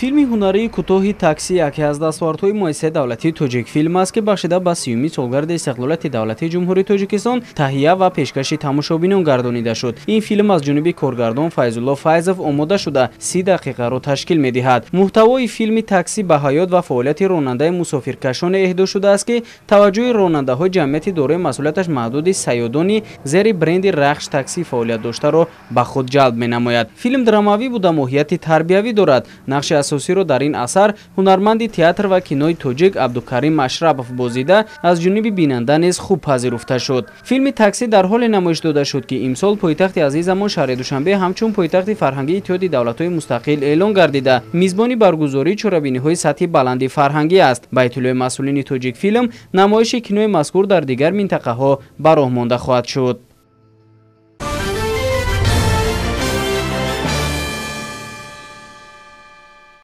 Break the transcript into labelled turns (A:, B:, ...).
A: Филми ҳунарии кӯтоҳи «Таксӣ» яке аз дастовардҳои муассисаи давлатии «Тоҷикфилм» аст, ки бахшида ба 30-юми солгарди истиқлолияти давлатии Ҷумҳурии Тоҷикистон таҳия ва пешкаши тамошобинон гардонида шуд. Ин филм аз ҷониби коргардон Файзулло Файзов омода шуда, 30 дақиқаро ташкил медиҳад. Муҳтавои филми «Таксӣ» ба ҳаёт ва фаъолияти ронандаи мусофиркашоне эҳдо шудааст, ки таваҷҷӯҳи ронандаҳои ҷамъияти дорои масъулияташ маҳдуди Сайёдони зери бренди «Рахш Таксӣ» фаъолият доштаро ба худ ҷалб менамояд. Филм драмавӣ буда, моҳияти тарбиявӣ дорад. Нақши асосиро дар ин асар ҳунарманди театр ва кинои тоҷик Абдукарим Машрапов бозида, аз ҷониби бинанда низ хуб пазируфта шуд. Филми «Таксӣ» дар ҳоле намоиш дода шуд, ки имсол пойтахти азизамон, шаҳри Душанбе, ҳамчун пойтахти фарҳангии Иттиҳоди Давлатҳои Мустақил эълон гардида, мизбони баргузории чорабиниҳои сатҳи баланди фарҳангӣ аст. Ба иттилои масъулини «Тоҷикфилм», намоиши кинои мазкур дар дигар минтақаҳо ба роҳ монда хоҳад шуд.